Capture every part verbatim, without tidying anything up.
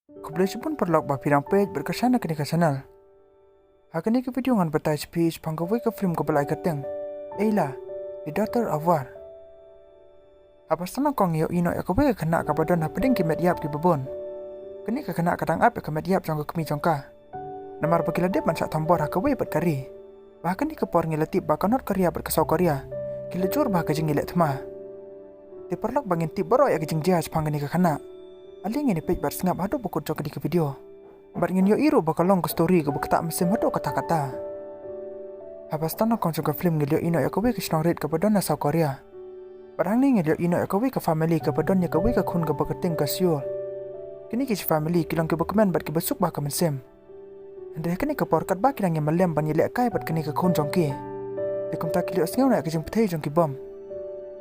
Khublei shibun paralok ba phi dang peit bad kyrshan ïa kane ka channel. Ha kane ka video ngan batai sha phi shaphang kawei ka film kaba la ai kyrteng Ayla, The Daughter of War. Haba sdang nyngkong ngi ïohi noh ïa kawei ka khynnah kaba don hapdeng ki met ïap kiba bun. Kane ka khynnah ka dang ap ïa ka met ïap jong ka kmie jong ka. Namar ba ki la dep ban shah thombor ha kawei pat ka ri. Ba ha kane ka por ngi la tip ba ka North Korea bad ka South Korea ki la jur bha ha ka jingïaleh thma. Te paralok, ba ngin tip baroh ïa ka jingjia shaphang kane ka khynnah, ale ngin ïa peit bad sngap haduh ba kut jong kane ka video. Bad ngin ïohi ruh ba ka long ka story kaba ktah mynsiem haduh katta katta. Haba sdang nyngkong jong ka film ngi la ïohi noh ïa kawei ka shnong rit kaba don ha South Korea. Bad hangne ngi la ïohi noh ïa kawei ka family kaba don ïa kawei ka khun kaba kyrteng ka Seol. Kine ki family ki long kiba kmen bad kiba suk bha ka mynsiem. Hynrei ha kane ka por katba ki dang ïa mlem ban ïalehkai bad kane ka khun jong ki, te kumta ki la ïohsngew noh ïa ka jingpyrthei jong ki bom.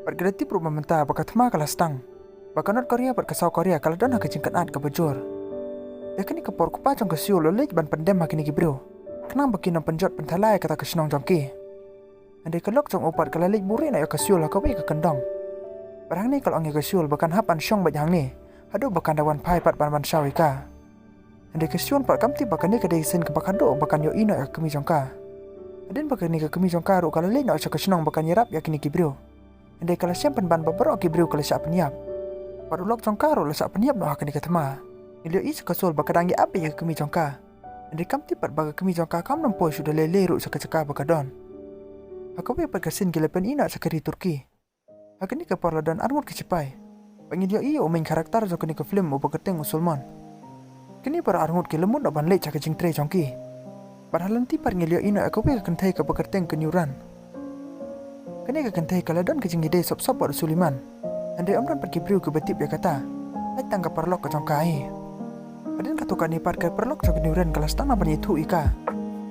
Bad ki la tip ruh ba mynta ba ka thma ka la sdang, ba ka North Korea bad ka South Korea ka la don ha ka jingkynad kaba jur. Te ha kane ka por u kpa jong ka Seol u la leit ban pyndem ha kine ki briew, khnang ba kin ym pynjot pynthala ïa kata ka shnong jong ki. Hynrei ka lok jong u pat ka la leit buhrieh noh ïa ka Seol ha kawei ka kyndong. Bad hangne ka la ong ïa ka Seol ba kan hap ban shong beit hangne haduh ba kan da wan phai pat ban wan shaw ïa ka. Hynrei ka Seol pat kam tip ba kane ka dei ka sien kaba khadduh ba kan ïohi noh ïa ka kmie jong ka. Hadien ba kane ka kmie jong ka ruh ka la leit noh sha ka shnong ba kan ïarap ïa kine ki briew, hynrei ka la shem pynban ba baroh ki briew ki la shah pynïap. Bad u lok jong ka ruh u la shah pynïap noh ha kane ka thma. Ngi la ïohi sha ka Seol ba ka dang ïa ap ïa ka kmie jong ka. Hynrei kam tip pat ba ka kmie jong ka kam nym poi shuh da lei lei ruh sha ka jaka ba ka don. Ha kawei pat ka sien ki la pyn-i noh sha ka ri Turkey. Ha kane ka por la don arngut ki shipai. Bad ngi la ïohi ïa u main character jong kane ka film uba kyrteng u Solomon. Kine baroh arngut ki la mut noh ban leit sha ka jingtrei jong ki. Bad ha lynti pat ngi la ïohi noh ïa kawei ka kynthei kaba kyrteng ka Newran. Kane ka kynthei ka la don ka jingïadei sop sop bad u Suleiman. Hynrei ym don pat ki briew kiba tip ïa kata, lait tang ka paralok ka jong ka hi. Hadien katto katne pat ka paralok jong ka Newran ka la sdang noh ban ïathuh ïa ka.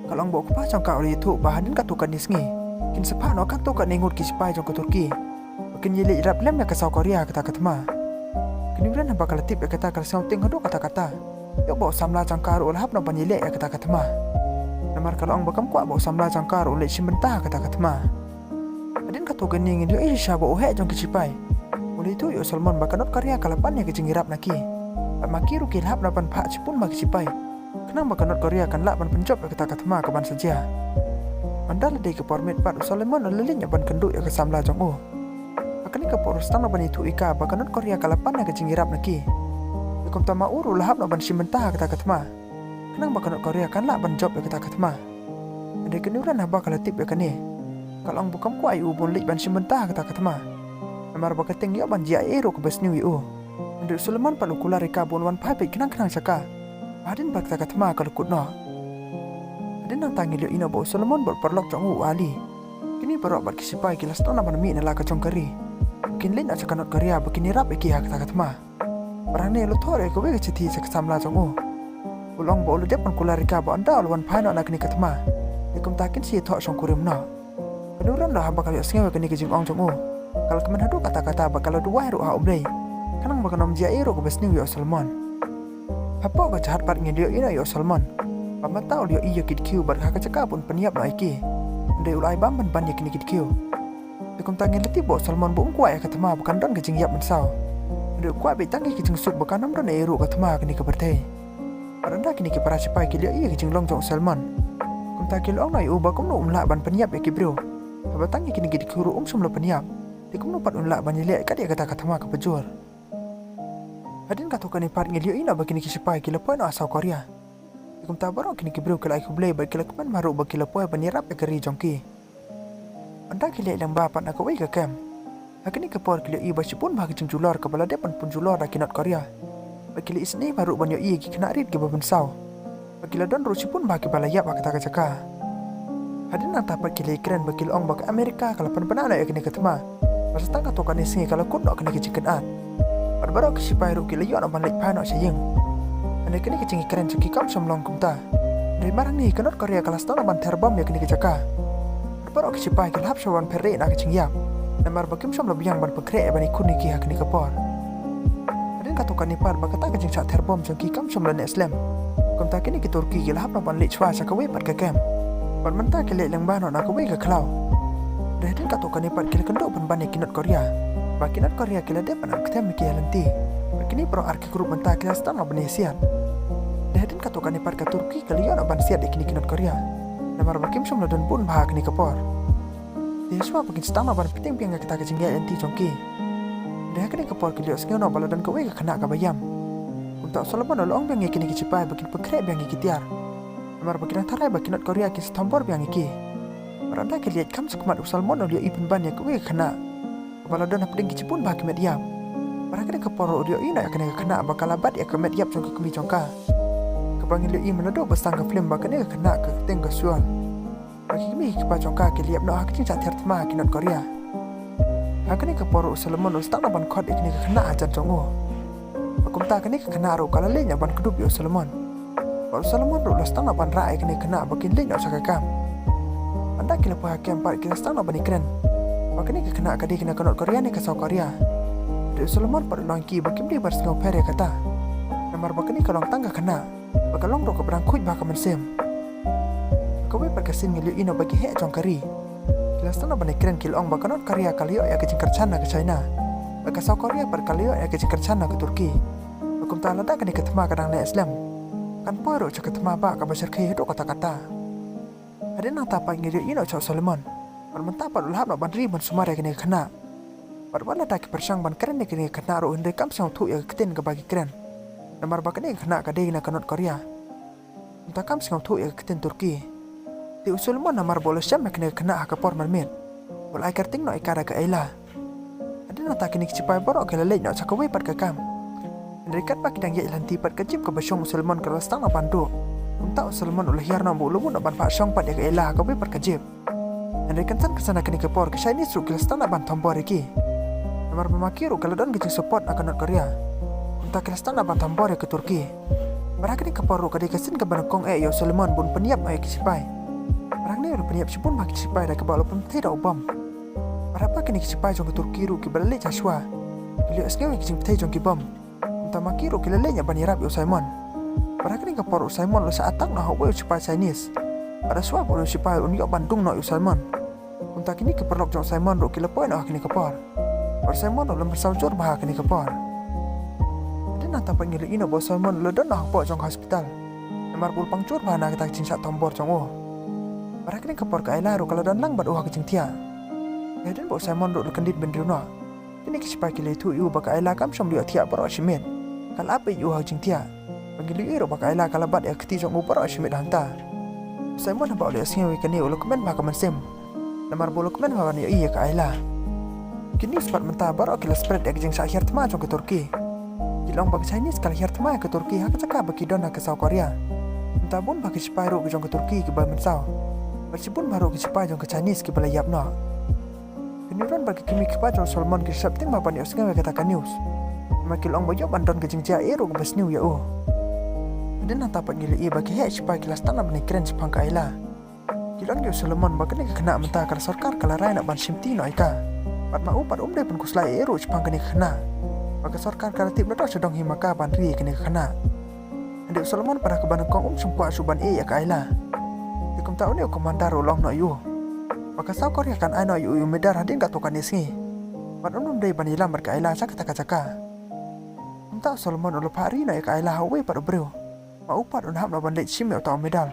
Ka la ong ba u kpa jong ka u la ïathuh ba hadien katto katne sngi kin sa phah noh katto katne ngut ki shipai jong ka Turkey ba kin ïaleh ïarap lem ïa ka South Korea ha kata ka thma. Ka Newran haba ka la tip ïa kata ka la sngewtieng haduh katta katta. Ïoh ba u samla jong ka ruh u la hap noh ban ïaleh ïa kata ka thma. Namar ka la ong ba kam kwah ba u samla jong ka ruh u leit shim bynta ha kata ka thma. Hadien katto katne ngi la ïohi shisha ba u heh jong ki shipai u la ïathuh ïa u Solomon ba ka North Korea ka la pan ïa ka jingïarap na ki. Bad ma ki ruh ki la hap noh ban phah shibun bha ki shipai, khnang ba ka North Korea kan lah ban pynjop ïa kata ka thma kaban sa jia. Ynda la dei ka por miet pat u Solomon u la leit noh ban kynduh ïa ka samla jong u. Ha kane ka por u sdang noh ban ïathuh ïa ka ba ka North Korea ka la pan ïa ka jingïarap na ki. Te kumta ma u ruh u la hap noh ban shim bynta ha kata ka thma, khnang ba ka North Korea kan lah ban jop ïa kata ka thma. Hynrei ka Newran haba ka la tip ïa kane, ka la ong ba kam kwah ïa u ban leit ban shim bynta ha kata ka thma. Namar ba ka tieng ïoh ban jia ei ruh kaba sniew ïa u. Hynrei u Solomon pat u kular ïa ka ban wan phai beit khnang khnang sha ka, ba hadien ba kata ka thma ka la kut noh. Hadien nangta ngi la ïohi noh ba u Solomon bad u paralok jong u, u Ali, kine baroh bad ki shipai ki la sdang noh ban mih na la ka jong ka ri. Kin leit noh sha ka North Korea ba kin ïarap ïa ki ha kata ka thma. Bad hangne u la thoh ïa kawei ka shithi sha ka samla jong u. U la ong ba u la dep ban kular ïa ka ba ynda u la wan phai noh na kane ka thma, te kumta kin sa ïathoh shongkurim noh. Ka Newran ruh haba ka la ïohsngew ïa kane ka jingong jong u, ka la kmen haduh katta katta bad ka la duwai ruh ha U Blei, khnang ba kan ym jia ei ruh kaba sniew ïa u Solomon. Hapoh ka jahaj pat ngi la ïohi noh ïa u Solomon ba mynta u la ïohi ïa ki dkhiew bad ha ka jaka ba un pynïap noh ïa ki, hynrei u la ai bam pynban ïa kine ki dkhiew. Te kumta ngi la tip ba u Solomon ba um kwah ïa ka thma ba kan don ka jingïap mynsaw. Hynrei u kwah beit tang ïa ka jingsuk ba kan ym don ei ruh ka thma ha kane ka pyrthei. Bad ynda kine ki para shipai ki la ïohi ïa ka jinglong jong u Solomon, kumta ki la ong noh ïa u ba kumno um lah ban pynïap ïa ki briew, haba tang ïa kine ki dkhiew ruh um shym la pynïap. Te kumno pat un lah ban ïaleh kat ïa kata ka thma kaba jur. Hadien katto katne pat ngi la ïohi noh ba kine ki shipai ki la poi noh ha South Korea. Te kumta baroh kine ki briew ki la ai khublei bad ki la kmen bha ruh ba ki la poi ban ïarap ïa ka ri jong ki. Ynda ki leit lyngba pat na kawei ka kem, ha kane ka por ki la ïohi ba shibun bha ka jingjulor kaba la dep ban pynjulor da ki North Korea. Bad ki la isynei bha ruh ban ïohi ïa ki khynnah rit kiba mynsaw. Bad ki la don ruh shibun bha kiba la ïap ha kata ka jaka. Hadien nangta pat ki la ïakren bad ki la ong ba ka America ka la pynbna noh ïa kane ka thma, bad sa tang katto katne sngi ka la kut noh kane ka jingkynad. Bad baroh ki shipai ruh ki la ïoh noh ban leit phai noh sha ïing. Hynrei kane ka jingïakren jong ki kam shym long kumta. Hynrei mar hangne ka North Korea ka la sdang noh ban ther bom ïa kane ka jaka. Bad baroh ki shipai ki la hap shuwa ban pher rieh na ka jingïap, namar ba kim shym la biang ban pynkhreh ban ïakhun ïa ki ha kane ka por. Hadien katto katne pat ba kata ka jingshah ther bom jong ki kam shym la neh slem, kumta kine ki Turkey ki la hap noh ban leit shuwa sha kawei pat ka kem. Bad mynta ki leit lyngba noh na kawei ka khlaw. Hynrei hadien katto katne pat ki la kynduh pynban ïa ki North Korea ba ki North Korea ki la dep ban ap ktem ïa ki ha lynti. Bad Kine baroh ar ki group mynta ki la start noh ban ïasiat. Te hadien katto katne pat ka Turki ka la ïoh noh ban siat ïa kine ki North Korea. Namar ba kim shym la don bun bha ha kane ka por. Te shuwa ba kin start noh ban pyntieng biang ïa kata ka jingïaid lynti jong ki, te ha kane ka por ki la ïohsngew noh ba la don kawei ka khynnah kaba ïam. Kumta u Solomon u la ong biang ïa kine ki shipai ba kin pynkhreh biang ïa ki tiar. Namar ba ki dang tharai ba ki North Korea kin sa thombor biang ïa ki. Bad ynda ki la ïaid kham shakhmat u Solomon u la ïohi pynban ïa kawei ka khynnah kaba la don hapdeng ki shibun bha ki met ïap. Bad ha kane ka por ruh u la ïohi noh ïa kane ka khynnah ba ka la bat ïa ka met ïap jong ka kmie jong ka, kaba ngi la ïohi mynta ba sdang ka film ba kane ka khynnah ka kyrteng ka Suol. Bad ki kmie ki kpa jong ka ki la ïap noh ha ka jingshah thiar thma ha ki North Korea. Ha kane ka por ruh u Solomon u start noh ban khot ïa kane ka khynnah hajan jong u. Bad kumta kane ka khynnah ruh ka la leit noh ban kdup ïa u Solomon. Bad u Solomon ruh u la start noh ban rah ïa kane ka khynnah ba kin leit noh sha ka camp. Ynda ki la poi ha camp pat ki la start noh ban ïakren ba kane ka khynnah ka dei kane ka North Korea ne ka South Korea. Te u Solomon pat u la ong ïa ki ba kim dei ban sngewpher ïa kata. Namar ba kane ka long tang ka khynnah bad ka long ruh kaba dang khuid bha ka mynsiem. Ha kawei pat ka sien ngi la ïohi noh ba ki heh jong ka ri ki la start noh ban ïakren, ki la ong ba ka North Korea ka la ïoh ïa ka jingkyrshan na ka China, bad ka South Korea pat ka la ïoh ïa ka jingkyrshan na ka Turki. Bad kumta lada kane ka thma ka dang neh slem, kan poi ruh sha ka thma bah kaba shyrkhei haduh katta katta. Hadien nangta pat ngi la ïohi noh sha u Solomon, bad mynta pat u la hap noh ban ri ban sumar ïa kane ka khynnah. Bad wat lada ki pyrshang ban kren ïa kane ka khynnah ruh hynrei kam sngewthuh ïa ka ktien kaba ki kren. Namar ba kane ka khynnah ka dei na ka North Korea. Kumta kam sngewthuh ïa ka ktien Turki. Te u Solomon namar ba u la shem ïa kane ka khynnah ha ka por mynmiet, u la ai kyrteng noh ïa ka da ka Ayla. Hadien nangta kine ki shipai baroh ki la leit noh sha kawei pat ka camp. Hynrei katba ki dang ïaid lynti pat ka jeep kaba shong u Solomon ka la start noh ban duh. Kumta u Solomon u la hiar noh ba u la mut noh ban phah shong pat ïa ka Ayla ha kawei pat ka jeep. Hynrei kynsan kynsan ha kane ka por ki Chinese ruh ki la start noh ban thombor ïa ki. Namar ba ma ki ruh ki la don ka jingsupport na ka North Korea. Kumta ki la start noh ban thombor ïa ka Turki. Bad ha kane ka por ruh ka dei ka sien kaba nyngkong eh ïa u Solomon ba un pynïap noh ïa ki shipai. Bad hangne u la pynïap shibun bha ki shipai da kaba u la pynpthei da u bom. Bad haba kine ki shipai jong ka Turki ruh kiba la leit sha shuwa ki la ïohsngew ïa ki jingpynpthei jong ki bom, kumta ma ki ruh ki la leit noh ban ïarap ïa u Simon. Bad ha kane ka por u Simon u la shah attack noh ha uwei u shipai Chinese. Bad ha shuwa ba u shipai un ïoh ban dung noh ïa u Simon, kumta kine ki paralok jong u Simon ruh ki la poi noh ha kane ka por. Bad u Simon ruh u la mynsaw jur bha ha kane ka por. Hadien nangta pat ngi la ïohi noh ba u Simon u la don noh hapoh jong ka hospital, namar ba u la pang jur bha na kata ka jingshah thombor jong u. Bad ha kane ka por ka Ayla ruh ka la don lang bad u ha ka jingthiah. Hadien ba u Simon ruh u la kyndit bynriew noh, kine ki shipai ki la ïathuh ïa u ba ka Ayla kam shym la ïohthiah baroh shi miet. Ka la ap beit ïa u ha ka jingthiah. Bad ngi la ïohi ruh ba ka Ayla ka la bat ïa ka kti jong u baroh shi miet hangta. U Simon haba u la ïohsngew ïa kane u la kmen bha ka mynsiem, namar ba u la kmen bha ban ïohi ïa ka Ayla. Ki news pat mynta baroh ki la spread ïa ka jingshah hiar thma jong ka Turki. Ki la ong ba ka Chinese ka la hiar thma ïa ka Turki ha ka jaka ba ki don ha ka South Korea. Mynta bun bha ki shipai ruh ki jong ka Turki kiba mynsaw, bad shibun bha ruh ki shipai jong ka Chinese kiba la ïap noh. Ki Newton bad ki kmie ki kpa jong u Solomon ki la sheptieng bha ban ïohsngew ïa kata ka news. Namar ki la ong ba ïoh ban don ka jingjia eh ruh kaba sniew ïa u. Hadien nangta pat ngi la ïohi ba ki heh shipai ki la start noh ban ïakren shaphang ka Ayla. Ki la ong ïa u Solomon ba kane ka khynnah mynta ka la sorkar ka la rai noh ban shimti noh ïa ka. Bad ma u pat um dei ban khuslai eh ruh shaphang kane ka khynnah. Bad ka sorkar ka la tip naduh sha dong hi ma ka ban ri ïa kane ka khynnah. Hynrei u Solomon pat ha kaba nyngkong um shym kwah shuh ban ïeh ïa ka Ayla. Te kumta une u commander u la ong noh ïa u ba ka South Korea kan ai noh ïa u ïa u medal hadien katto katne sngi. Bad un ym dei ban ïalam bad ka Ayla sha kata ka jaka. Kumta u Solomon u la phah ri noh ïa ka Ayla ha uwei pat u briew. Ma u pat un hap noh ban leit shim ïa uta u medal.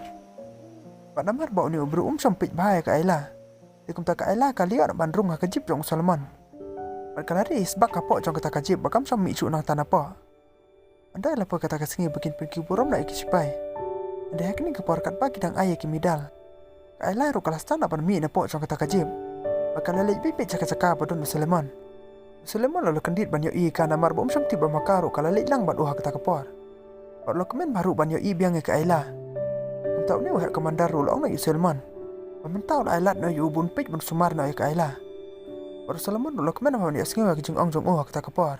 Bad namar ba une u briew um shym peit bha ïa ka Ayla, te kumta ka Ayla ka la ïoh noh ban rung ha ka jeep jong u Solomon. Bad ka la rieh isbak hapoh jong kata ka jeep ba kam shym mih shuh nangta napoh. Ynda la poi kata ka sngi ba kin pynkiew burom noh ïa ki shipai. Hynrei ha kane ka por katba ki dang ai ïa ki medal, ka Ayla ruh ka la start noh ban mih napoh jong kata ka jeep. Bad ka la leit beit beit sha ka jaka ba don u Solomon. U Solomon u la kyndit ban ïohi ïa ka namar ba um shym tip ba ma ka ruh ka la leit lang bad u ha kata ka por. Bad u la kmen bha ruh ban ïohi biang ïa ka Ayla. Kumta une u head commander ruh u la ong noh ïa u Solomon ba mynta u la ai lad noh ïa u ban peit ban sumar noh ïa ka Ayla. Bad u Solomon ruh u la kmen bha ban ïohsngew ïa ka jingong jong u ha kata ka por.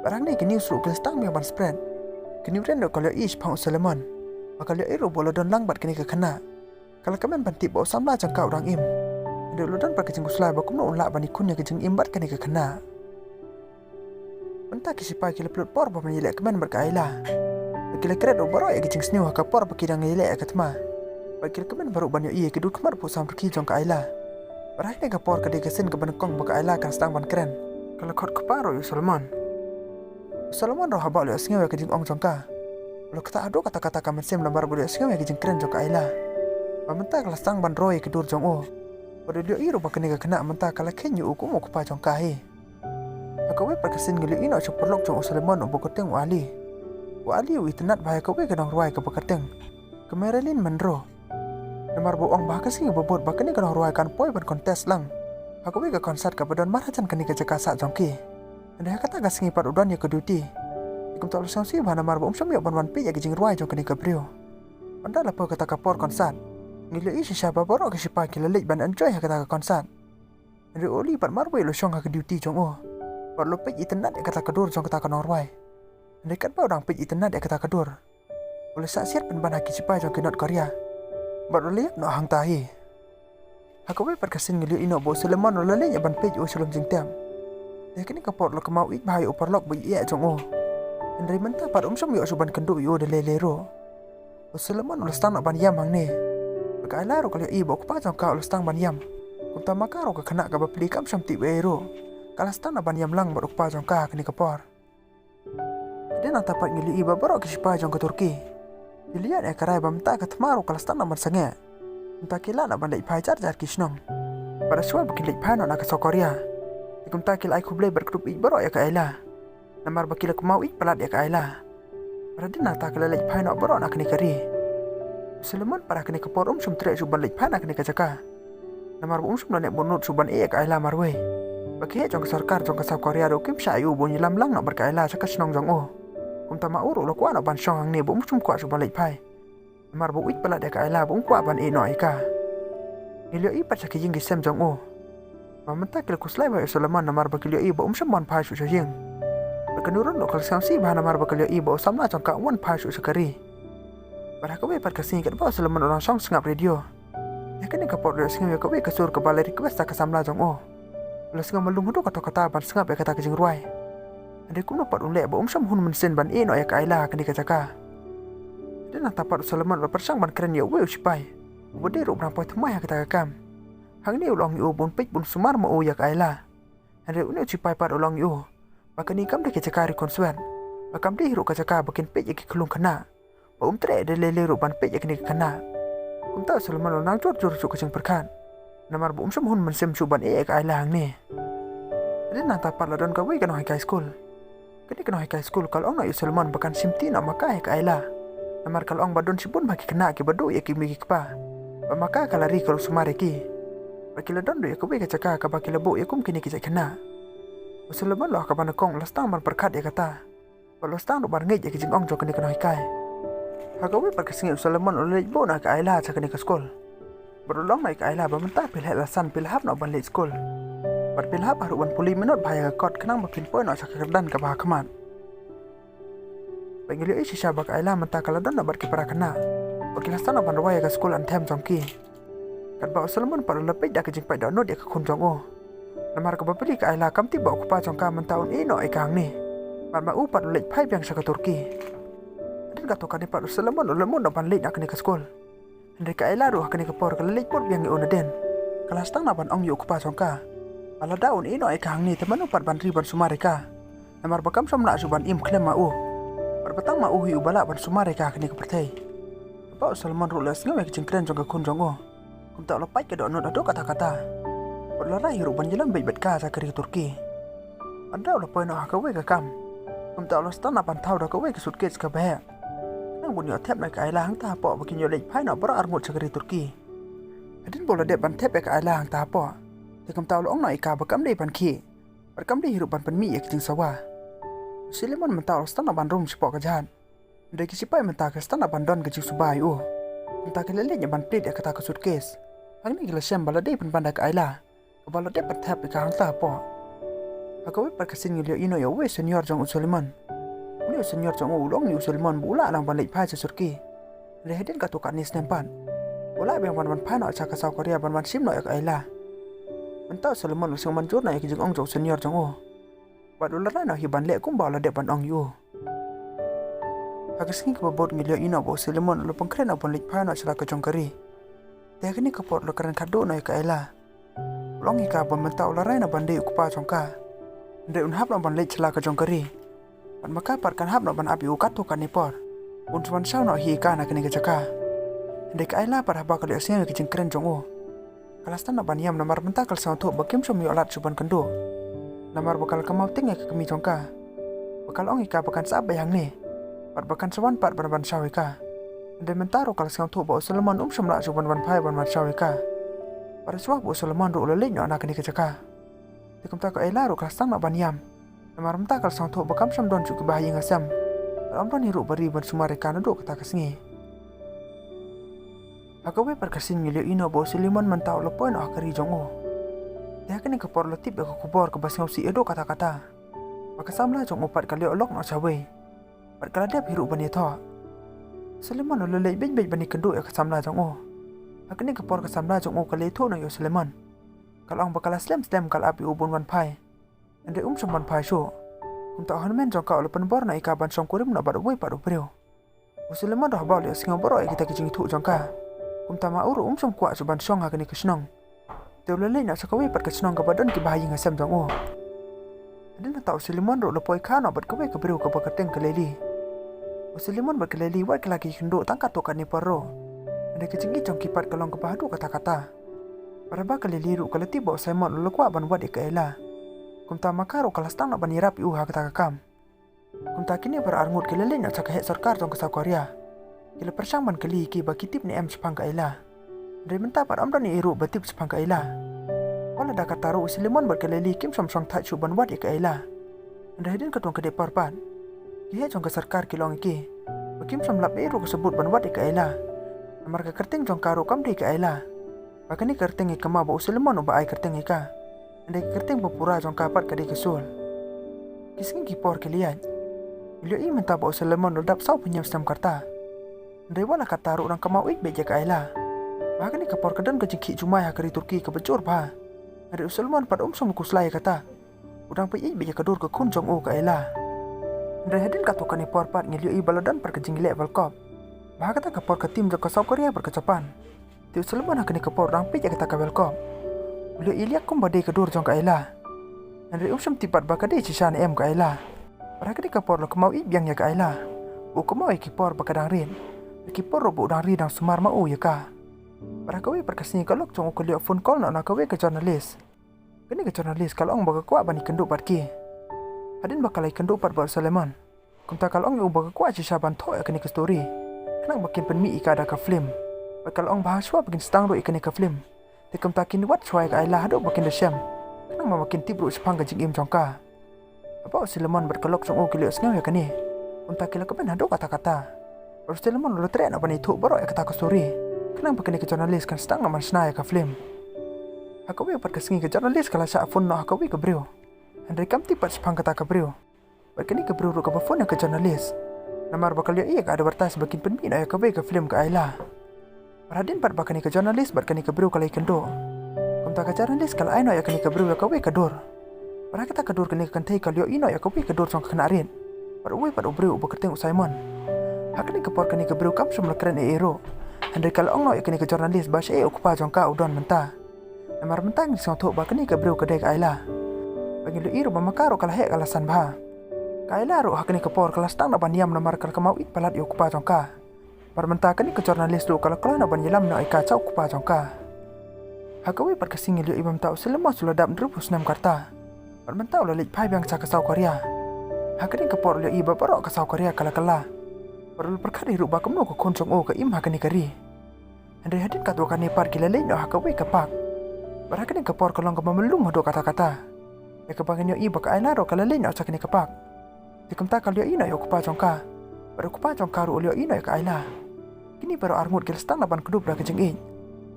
Bad hangne ki news ruh ki la sdang biang ban spread. Ka Newton ruh ka la ïohi shaphang u Solomon, bad ka la ïohi ruh ba u la don lang bad kane ka khynnah. Ka la kmen ban tip ba u samla jong ka u dang im. Hynrei u la don bad ka jingkhuslai ba kumno un lah ban ïakhun ïa ka jingim bad kane ka khynnah. Mynta ki shipai ki la pynlut por bha ban ïaleh kmen bad ka Ayla. Bad ki la kren ruh baroh ïa ka jingsniew ha ka por ba ki dang ïaleh ïa ka thma. Bad ki la kmen bha ruh ban ïohi ïa ki dud khmat puk samrkhie jong ka Ayla. Bad ha kane ka por ka dei ka sien kaba nyngkong ba ka Ayla kan sdang ban kren. Ka la khot kpa ruh ïa u Solomon. Solomon ruh haba u la ïohsngew ïa ka jingong jong ka, u la ktah haduh katta katta ka mynsiem namar ba u la ïohsngew ïa ka jingkren jong ka Ayla. Ba mynta ka la sdang ban roi ïa ka dur jong u. Bad u la ïohi ruh ba kane ka khynnah mynta ka la kheiñ ïa u kum u kpa jong ka hi. Ha kawei pat ka sien ngi la ïohi noh sha u paralok jong u Solomon uba kyrteng u Ali. U Ali u itynnad bha ïa kawei ka nongrwai kaba kyrteng ka Marilyn Monroe. Namar ba u ong ba ha ka sngi ba bud ba kane ka nongrwai kan poi ban contest lang ha kawei ka concert kaba don marhajan kane ka jaka sah jong ki. Hynrei ha kata ka sngi pat u don ïa ka duty. Te kumta u la sngewsih bha namar ba um shym ïoh ban wan peit ïa ka jingrwai jong kane ka briew. Hynda la poi kata ka por concert, ngi la ïohi shisha ba baroh ki shipai ki la leit ban enjoy ha kata ka concert. Hynrei u Ali pat marwei u la shong ha ka duty jong u. Bad u la peit itynnad ïa kata ka dur jong kata ka nongrwai. Hynrei katba u dang peit itynnad ïa kata ka dur, u la sah siat pynban ha ki shipai jong ki North Korea. Bad u la ïap noh hangta hi. Ha kawei pat ka sien ngi la ïohi noh ba u Solomon u la leit ïa ban peit ïa u sha lum jingtep. Te ha kane ka por u la kynmaw ïeit bha ïa u paralok ba ïeit jong u. Hynrei mynta pat um shym ïoh shuh ban kynduh ïa u da lei lei ruh. U Solomon u la sdang noh ban ïam hangne. Bad ka Ayla ruh ka la ïohi ba u kpa jong ka u la sdang ban ïam. Kumta ma ka ruh ka khynnah kaba pli kam shym tip ei ei ruh, ka la sdang noh ban ïam lang bad u kpa jong ka ha kane ka por. Hadien nangta pat ngi la ïohi ba baroh ki shipai jong ka Turki ki la ïaid ïa ka rai ba mynta ka thma ruh ka la sdang noh ban sangeh. Kumta ki lah noh ban leit phai jar jar ki shnong. Bad shuwa ba kin leit phai noh na ka South Korea, te kumta ki la ai khublei bad kdup ïeit baroh ïa ka Ayla. Namar ba ki la kynmaw ïeit palat ïa ka Ayla. Bad hadien nangta ki la leit phai noh baroh na kane ka ri. U Solomon pat ha kane ka por um shym treh shuh ban leit phai na kane ka jaka. Namar ba um shym la neh bynnud shuh ban ïeh ïa ka Ayla marwei. Ba ki heh jong ka sorkar jong ka South Korea ruh kim shah ïa u ba un ïalam lang noh bad ka Ayla sha ka shnong jong u. Kumta ma u ruh u la kwah noh ban shong hangne ba um shym kwah shuh ban leit phai. Namar ba u ïeit palat ïa ka Ayla ba um kwah ban ïeh noh ïa ka. Ngi la ïohi pat sha ki ïing ki sem jong u ba mynta ki la khuslai bha ïa u Solomon namar ba ki la ïohi ba um shym wan phai shuh sha ïing. Bad ka Nurun ruh ka la sngewsih bha namar ba ka la ïohi ba u samla jong ka um wan phai shuh sha ka ri. Bad ha kawei pat ka sngi katba u Solomon u dang shong sngap radio, ha kane ka por u la ïohsngew ïa kawei ka sur kaba la request da ka samla jong u. U la sngew malu haduh katta katta ban sngap ïa kata ka jingrwai. Hynrei kumno pat un leh ba um shym hun mynsiem ban ïeh noh ïa ka Ayla ha kane ka jaka. Hadien nangta pat u Solomon u la pyrshang ban kren ïa uwei u shipai uba dei ruh ba dang poi thymmai ha kata ka kam. Hangne u la ong ïa u ba un peit ba un sumar ma u ïa ka Ayla. Hynrei une u shipai pat u la ong ïa u ba kane kam dei ka jaka ri khun swet, ba kam dei hi ruh ka jaka ba kin peit ïa ki khyllung khynnah. Ba um treh da lei lei ruh ban peit ïa kane ka khynnah. Kumta u Solomon u la nang jur jur shuh ka jingpyrkhat namar ba um shym hun mynsiem shuh ban ïeh ïa ka Ayla hangne. Hadien nangta pat la don kawei ka nonghikai skul. Kane ka nonghikai skul ka la ong noh ïa u Solomon ba kan shimti noh ma ka ïa ka Ayla. Namar ka la ong ba don shibun bha ki khynnah kiba duh ïa ki kmie ki kpa, ba ma ka ka la ri ka ruh sumar ïa ki. Bad ki la don ruh ïa kawei ka jaka kaba ki la buh ïa kum kine ki jait khynnah. U Solomon ruh ha kaba nyngkong u la sdang ban pyrkhat ïa kata. Bad u la sdang ruh ban ngeit ïa ka jingong jong kane ka nonghikai. Ha kawei pat ka sngi u Solomon u la leit buh noh ïa ka Ayla sha kane ka skul. Bad u la ong noh ïa ka Ayla ba mynta phi la heh la san, phi la hap noh ban leit skul. Bad phi la hap ruh ban pule minot bha ïa ka kot khnang ba phin poi noh sha ka kyrdan kaba ha khmat. Bad ngi la ïohi shisha ba ka Ayla mynta ka la don noh bad ki para khynnah. Bad ki la sdang noh ban rwai ïa ka skul anthem jong ki. Katba u Solomon pat u la peit da ka jingpait dohnud ïa ka khun jong u. Namar kaba pli ka Ayla kam tip ba u kpa jong ka mynta un ïeh noh ïa ka hangne. Bad ma u pat u leit phai biang sha ka Turki. Hadien kato kane pat u Solomon u la mut noh ban leit na kane ka skul. Hynrei ka Ayla ruh ha kane ka por ka la leit bud biang ïa u nadien. Ka la sdang noh ban ong ïa u kpa jong ka ba lada un ïeh noh ïa ka hangne te mano pat ban ri ban sumar ïa ka. Namar ba kam shym lah shuh ban im khlem ma u. Bad ba tang ma u hi uba lah ban sumar ïa ka ha kane ka pyrthei. Bad u Solomon ruh u la sngew ïa ka jingkren jong ka khun jong u. Kumta u la pait ka dohnud haduh katta katta. Bad u la rai hi ruh ban ïalam beit bad ka sha ka ri Turki. Hynda u la poi noh ha kawei ka kam, kumta u la sdang noh ban thaw da kawei ka suitcase kaba heh. Khnang ba un ïoh thep noh ïa ka Ayla hangta hapoh ba kin ïoh leit phai noh baroh arngut sha ka ri Turki. Hadien ba u la dep ban thep ïa ka Ayla hangta hapoh, te kumta u la ong noh ïa ka ba kam dei ban khih. Bad kam dei hi ruh ban pynmih ïa ka jingsawa. U Solomon mynta u la sdang noh ban rung shapoh ka jahaj. Hynrei ki shipai mynta ki la sdang noh ban don ka jingsuba ïa u. Kumta ki la leit noh ban plied ïa kata ka suitcase. Hangne ki la shem ba la dei pynban da ka Ayla kaba la dep ban thep ïa ka hangta hapoh. Ha kawei pat ka sien ngi la ïohi noh ïa uwei u senior jong u Solomon. Une u senior jong u u la ong ïa u Solomon ba u lah noh ban leit phai sha Turki. Hynrei hadien katto katne snem pat u lah biang ban wan phai noh sha ka South Korea ban wan shim noh ïa ka Ayla. Mynta u Solomon u la sngewmanjur noh ïa ka jingong jong u senior jong u. Bad u la rai noh hi ban leh kumba u la dep ban ong ïa u. Ha ka sngi kaba bud ngi la ïohi noh ba u Solomon u la pynkhreh noh ban leit phai noh sha la ka jong ka ri. Te ha kane ka por u la kren khatduh noh ïa ka Ayla. U la ong ïa ka ba mynta u la rai noh ban dei u kpa jong ka. Hynrei un hap noh ban leit sha la ka jong ka ri. Bad ma ka pat kan hap noh ban ap ïa u katto katne por. Un shu wan shaw noh hi ïa ka na kane ka jaka. Hynrei ka Ayla pat haba ka la ïohsngew ïa ka jingkren jong u, ka la sdang noh ban ïam namar mynta ka la sngewthuh ba kim shym ïoh lad shuh ban kynduh. Namar ba ka la kynmaw tieng ïa ka kmie jong ka, ba ka la ong ïa ka ba kan sa ap beit hangne, bad ba kan sa wan pat ban ban shaw ïa ka. Hynrei mynta ruh ka la sngewthuh ba u Solomon um shym lah shuh ban wan phai ban wan shaw ïa ka. Bad shuwa ba u Solomon ruh u la leit noh na kane ka jaka. Te kumta ka Ayla ruh ka la sdang noh ban ïam, namar mynta ka la sngewthuh ba kam shym don shuh kiba ha ïing ha sem, bad ym don hi ruh ba ri ban sumar ïa ka naduh kata ka sngi. Ha kawei pat ka sien ngi la ïohi noh ba u Solomon mynta u la poi noh ha ka ri jong u. Te ha kane ka por u la tip ïa ka khubor kaba sngewsih haduh katta katta, ba ka samla jong u pat ka la ïoh lok noh shawei, bad ka la dep hi ruh ban ïathoh. U Solomon u la leit beit beit ban ïakynduh ïa ka samla jong u. Ha kane ka por ka samla jong u ka la ïathuh noh ïa u Solomon. Ka la ong ba ka la slem slem ka la ap ïa u ban wan phai, hynrei um shym wan phai shuh. Kumta u hynmen jong ka u la pynbor noh ïa ka ban shongkurim noh bad uwei pat u briew. U Solomon ruh haba u la ïohsngew baroh ïa kita ki jingïathuh jong ka, kumta ma u ruh um shym kwah shuh ban shong ha kane ka shnong. Te u la leit noh sha kawei pat ka shnong kaba don kiba ha ïing ha sem jong u. Hadien kata u Solomon ruh u la poi kha noh bad kawei ka briew kaba kyrteng ka Lili. U Solomon bad ka Lili wat ki la ïakynduh tang katto katne por ruh, hynrei ka jingïeit jong ki pat ka long kaba haduh katta katta. Bad haba ka Lili ruh ka la tip ba u Solomon u la kwah ban wad ïa ka Ayla, kumta ma ka ruh ka la sdang noh ban ïarap ïa u ha kata ka kam. Kumta kine baroh arngut ki la leit noh sha ka heh sorkar jong ka South Korea. Ki la pyrshang ban kylli ïa ki ba ki tip ne em shaphang ka Ayla. Hynrei mynta pat ym don ei ei ruh ba tip shaphang ka Ayla. Wat lada katta ruh u Solomon bad ka Lili kim shym shong thait shuh ban wad ïa ka Ayla. Hynrei hadien katto katne por pat, ki heh jong ka sorkar ki la ong ïa ki ba kim shym lap ei ei ruh ka sabut ban wad ïa ka Ayla, namar ka kyrteng jong ka ruh kam dei ka Ayla. Ba kane ka kyrteng ka kynmaw ba u Solomon uba ai kyrteng ïa ka, hynrei ka kyrteng ba pura jong ka pat ka dei ka Sul. Ki sngi ki por ki la ïaid. Ngi la ïohi mynta ba u Solomon u la dap saw phew hynñiew snem ka rta. Hynrei wat la katta ruh u dang kynmaw ïeit beit ïa ka Ayla. Ba ha kane ka por ka don ka jingkhih jumai ha ka ri Turki kaba jur bha. Hynrei u Solomon pat um shym khuslai ïa kata. U dang peit ïeit beit ïa ka dur ka khun jong u ka Ayla. Hynrei hadien katto katne por pat ngi la ïohi ba la don pat ka jingïaleh World Cup. Ba ha kata ka por ka team jong ka South Korea bad ka Japan. Te u Solomon ha kane ka por u dang peit ïa kata ka World Cup. U la ïaleh kumba dei ka dur jong ka Ayla. Hynrei um shym tip pat ba ka dei shisha ne em ka Ayla. Bad ha kane ka por u la kynmaw ïeit biang ïa ka Ayla. U kynmaw ïa ki por ba ka dang rit, ïa ki por ruh ba u dang ri dang sumar ma u ïa ka. Bad ha kawei pat ka sngi ka lok jong u ka la ïoh phone call noh na kawei ka journalist. Kane ka journalist ka la ong ba ka kwah ban ïakynduh bad ki. Hadien ba ka la ïakynduh pat bad u Solomon, kumta ka la ong ïa u ba ka kwah shisha ban thoh ïa kane ka story, khnang ba kin pynmih ïa ka da ka film. Bad ka la ong ba hashwa ba kin sdang ruh ïa kane ka film, te kumta kin wad shuwa ïa ka Ayla haduh ba kin da shem, khnang ba kin tip ruh shaphang ka jingim jong ka. Haba u Solomon bad ka lok jong u ki la ïohsngew ïa kane, kumta ki la kmen haduh katta katta. Bad u Solomon u la treh noh ban ïathuh baroh ïa kata ka story, khnang ba kane ka journalist kan sdang noh ban shna ïa ka film. Ha kawei pat ka sngi ka journalist ka la shah phone noh ha kawei ka briew. Hynrei kam tip pat shaphang kata ka briew. Bad kane ka briew ruh kaba phone ïa ka journalist, namar ba ka la ïohi ïa ka advertise ba kin pynmih noh ïa kawei ka film ka Ayla. Bad hadien pat ba kane ka journalist bad kane ka briew ka la ïakynduh, kumta ka journalist ka la ai noh ïa kane ka briew ïa kawei ka dur. Bad ha kata ka dur kane ka kynthei ka la ïohi noh ïa kawei ka dur jong ka khynnah rit. Bad uwei pat u briew uba kyrteng u Simon. Ha kane ka por kane ka briew kam shym la kren ei ei ruh. Hynrei ka la ong noh ïa kane ka journalist ba shaei u kpa jong ka u don mynta. Namar mynta ngi sngewthuh ba kane ka briew ka dei ka Ayla. Ba ngi la ïohi ruh ba ma ka ruh ka la heh ka la san bha. Ka Ayla ruh ha kane ka por ka la sdang noh ban ïam namar ka la kynmaw ïeit palat ïa u kpa jong ka. Bad mynta kane ka journalist ruh ka la kloi noh ban ïalam noh ïa ka sha u kpa jong ka. Ha kawei pat ka sngi ngi la ïohi ba mynta u Solomon u la dap hynriewphew snem ka rta. Bad mynta u la leit phai biang sha ka South Korea. Ha kane ka por u la ïohi ba baroh ka South Korea ka la kylla. Bad u la pyrkhat hi ruh ba kumno ka khun jong u ka im ha kane ka ri. Hynrei hadien katto katne pat ki la leit noh ha kawei ka park. Bad ha kane ka por ka long kaba myllung haduh katta katta, ïa kaba ngin ïohi ba ka Ayla ruh ka la leit noh sha kane ka park. Te kumta ka la ïohi noh ïa u kpa jong ka, bad u kpa jong ka ruh u la ïohi noh ïa ka Ayla. Kine baroh arngut ki la sdang noh ban kdup da ka jingïeit.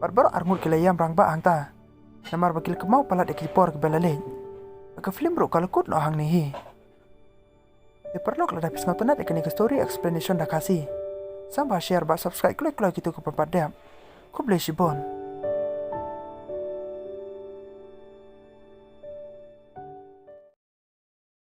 Bad baroh arngut ki la ïam rangbah hangta, namar ba ki la kynmaw palat ïa ki por kiba la leit. Bad ka film ruh ka la kut noh hangne hi. Te paralok, lada phi sngewtynnat ïa kane ka story explanation da Khasi, sngewbha share bad subscribe kloi kloi kito ki pynpat dep. Khublei shibun.